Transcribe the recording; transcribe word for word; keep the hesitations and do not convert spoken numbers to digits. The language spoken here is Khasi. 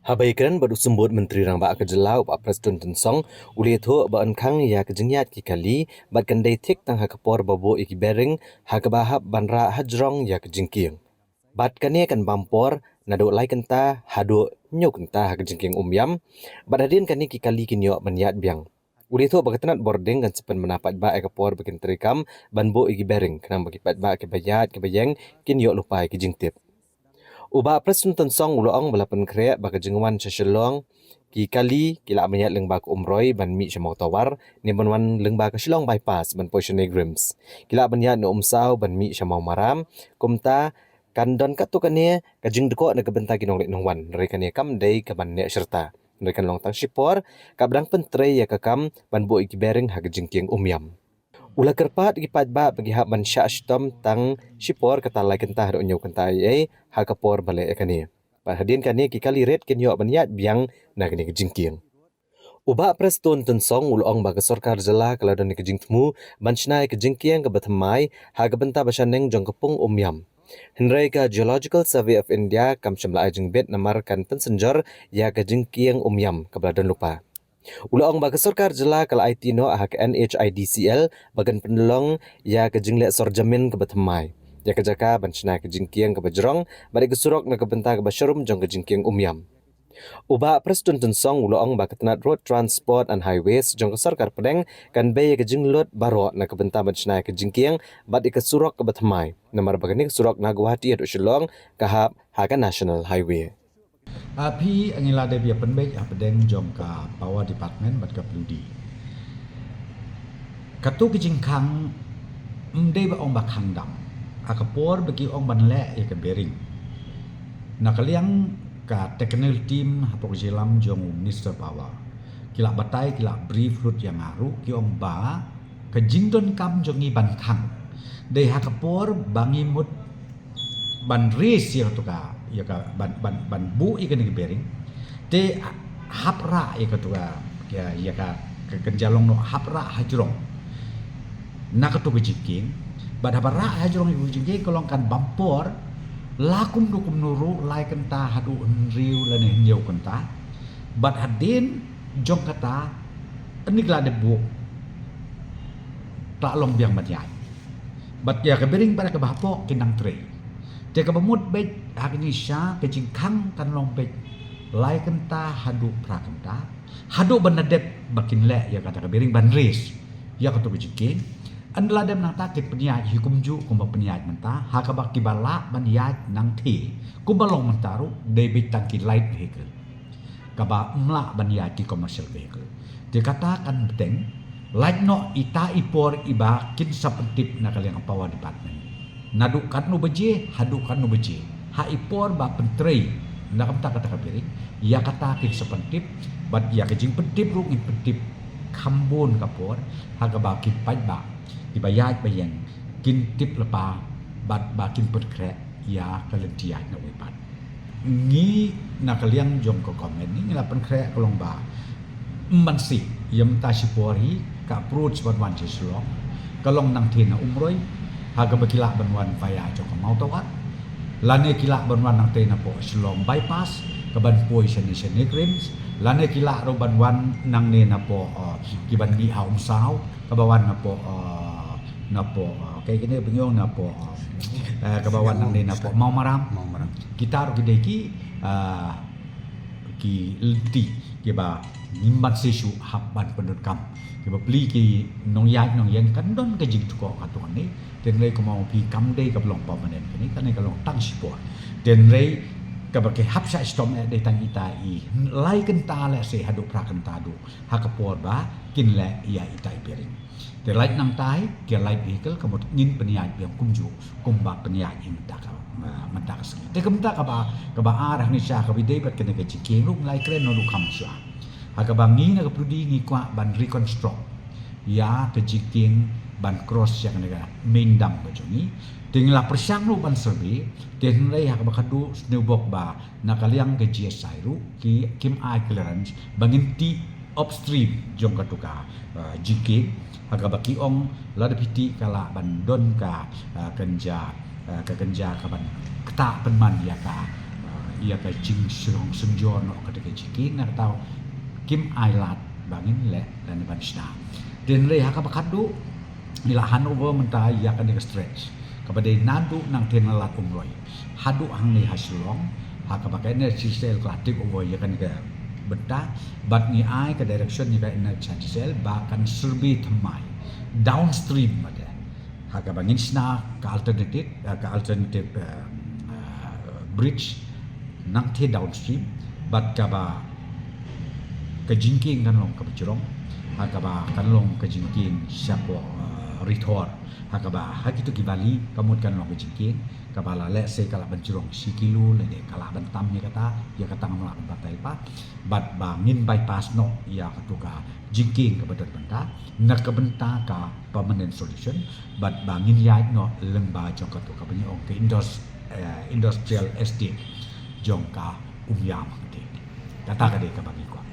Haba ïakren bad u Symbud Myntri Rangbah ka jylla, u Bah Prestone Tynsong, u la ïathuh ba yn khang ïa ka jingïaid ki kali bad kan dei thik tang ha ka por ba buh ïa ki bearing, ha kaba hap ban rah hajrong ïa ka jingkieng. Bad kane kan bam por naduh lai kynta haduh hynñiew kynta ha ka jingkieng Umiam. Bad hadien kane ki kali kin ïoh ban ïaid biang. U la ïathuh ba ka tnat bording kan sa pynbna paidbah ïa ka por ba kin treikam ban buh ïa ki bearing, khnang ba ki paidbah kiba ïaid kiba ïeng kin ïoh lypa ïa ki jingtip. U Bah Prestone Tynsong u la ong ba la pynkhreh ba ka jingwan sha Shillong, ki kali ki lah ban ïaid lyngba ka Umroi ban mih sha Mawtawar, ne ban wan lyngba ka Shillong Bypass ban poi sha NEIGRIHMS. Ki lah ban ïaid na Umsaw ban mih sha Mawmaram. Kumta kan don katto katne ka jingdkoh na ka bynta ki nongleit nongwan, hynrei kane kam dei kaban neh shirta. Hynrei kan long tang shipor kaba dang pyntrei ïa ka kam ban buh ïa ki bearing ha ka jingkieng Umiam. U la kyrpad ïa ki paidbah ba ki hap ban shah shitom tang shipor kata lai kynta haduh hynñiew kynta eiei ha ka por ba leh ïa kane. Bad hadien kane ki kali rit kin ïoh ban ïaid biang na kane ka jingkieng. U Bah Prestone Tynsong u la ong ba ka sorkar jylla ka la don ïa ka jingthmu ban shna ïa ka jingkieng kaba thymmai ha ka bynta ba shaneng jong ka pung Umiam. Hynrei ka Geological Survey of India kam shym la ai jingbit namar kan pynsynjor ïa ka jingkieng Umiam kaba la don lypa. U la ong ba ka sorkar jylla ka la aiti noh ha ka NHIDCL ba kan pynlong ïa ka jingleh sor jamin kaba thymmai ïa ka jaka ban shna ïa ka jingkieng kaba jrong bad ïa ka surok na ka bynta kaba sharum jong ka jingkieng Umiam. U Bah Prestone Tynsong u la ong ba ka tnat Road Transport and Highways jong ka sorkar pdeng kan bei ïa ka jinglut baroh na ka bynta ban shna ïa ka jingkieng bad ïa ka surok kaba thymmai, namar ba kane ka surok na Guwahati haduh Shillong ka hap ha ka National Highway. Ah, phi, ngi la dep ïa pynbeit hapdeng jong ka Power Department bad ka plu di. Kato ka jingkhang, ym dei ba ong ba khang dam. Ha ka por ba ki ong ban leh ïa ka bearing, na ka liang ka technical team hapoh ka jingïalam jong u Minister Power, ki la batai, ki la brief lut ïa nga ruh, ki ong ba ka jingdonkam jong ngi ban khang dei ha ka por ba ngi mut ban raise ïa kato ka, ïa ka ban, ban, ban buh ïa kane ka bearing. Te hap rah ïa kato ka, ïa, ïa ka, ka kynja long noh hap rah hajrong na kato ka jingkieng. Bad haba rah hajrong ïa kato ka jingkieng ka long kan bam por la kumno kumno ruh, lai kynta haduh hynriew lane hynñiew kynta. Bad hadien jong kata, ynda ki la dep buh, ka la long biang ban ïaid. Bad ïa ka bearing pat kaba hapoh kin nang trei. Te kaba mut beit ha kane sha ka jingkhang kan long beit lai kynta haduh phra kynta, haduh ban da dep ba kin leh ïa kata ka bearing ban raise ïa kato ka jingkieng. Ynda la dep nangta kin pynïaid hi kumjuh kumba pynïaid mynta, ha kaba kiba lah ban ïaid nangthie kumba long mynta ruh dei beit tang ki light vehicle, kaba ym lah ban ïaid ki commercial vehicle. Te kata kan bteng, lait noh ita i por iba kin sa pyntip na ka liang Power Department. Naduh katno baje haduh katno baje, ha i por ba pyntrei na ka bynta kata ka bearing, ïa kata kin sa pyntip. Bad ïa ka jingpyntip ruh ngin pyntip kham bun ka por, ha kaba ki paidbah kiba ïaid ba ïeng kin tip lypa bad ba kin pynkhreh ïa ka lynti ïaid na wei pat. Ngi na ka liang jong ka government ngi la pynkhreh ka long ba ym banse, ïa mynta shipor hi ka approach ban wan sha Shillong ka long nangthie na Umroi, ha kaba ki lah ban wan via jong ka Mawtawar, lane ki lah ban wan nangthie napoh Shillong Bypass kaban poi shane sha NEIGRIHMS, lane ki lah ruh ban wan nangne napoh, uh, kiban mih ha Umsaw kaba wan napoh, uh, napoh, uh, kaei kane ba ngi ong napoh, uh, eh, kaba wan nangne napoh Mawmaram. Mawmaram. Kita ruh ki dei ki, uh, ki lynti kiba ngim banse shuh hap ban pyndonkam. Kiba plie ki nongïaid nongïeng kan don ka jingthoh katto katne. Te hynrei kumba ong phi kam dei kaba long permanent kane, kane ka long tang shipor. Te hynrei kaba ki hap shah shitom eh dei tang ita i lai kynta lehse haduh phra kynta haduh ha ka por ba kin leh ïa ita i bearing. Te lait nangtai, ki light vehicle ka mut ngin pynïaid biang kumjuh kumba pynïaid ïa mynta ka, ah, mynta ka sngi. Te ka mynta kaba, kaba ar hangne sha kaba ïadei bad kane ka jingkieng ruh ngi la ïakren noh ruh kham shuwa. Ha kaba ngi na ka plu di ngi kwah ban reconstruct ïa ka jingkieng ban cross ïa kane ka main dam ka jong ngi. Te ngi la pyrshang ruh ban survey, te hynrei ha kaba khadduh sniewbok ba na ka liang ka G S I ruh ki, kim ai clearance ba ngin tih upstream jong kato ka, uh, jingkieng, ha kaba ki ong lada phi tih ka lah ban don ka, uh, kynja, uh, ka kynja kaban ktah pynman ïa ka, uh, ïa ka jingsynshar noh kata ka jingkieng, na kata kim ai lad ba ngin leh lane ban shna. Te hynrei ha kaba khatduh ngi la hand over mynta ïa kane ka stretch kaba dei naduh nangtei na Lad Umroi haduh hangne ha Shillong, ha kaba ka NHIDCL ka la take over ïa kane ka bynta, bad ngi ai ka direction ïa ka NHIDCL ba kan survey thymmai downstream, bad ha kaba ngin shna ka alternative, eh, ka alternative, eh, eh, bridge nangtei downstream, bad kaba ka jingkieng kan long kaba jrong, ha kaba kan long ka jingkieng shapoh, eh, Ri Thor, ha kaba ha kito ki valley ka mut kan long ka jingkieng kaba la lehse ka lah ban jrong shi kilo lane ka lah ban tam ïa kata, ïa kata ngam lah ban batai pa, bad ba ngin bypass noh ïa kato ka jingkieng kaba don bynta na ka bynta ka permanent solution, bad ba ngin ïaid noh lyngba jong kato kaba ngi ong ka indus-, eh, industrial estate jong ka Umiam. Kata ka dei kaba ngi kwah.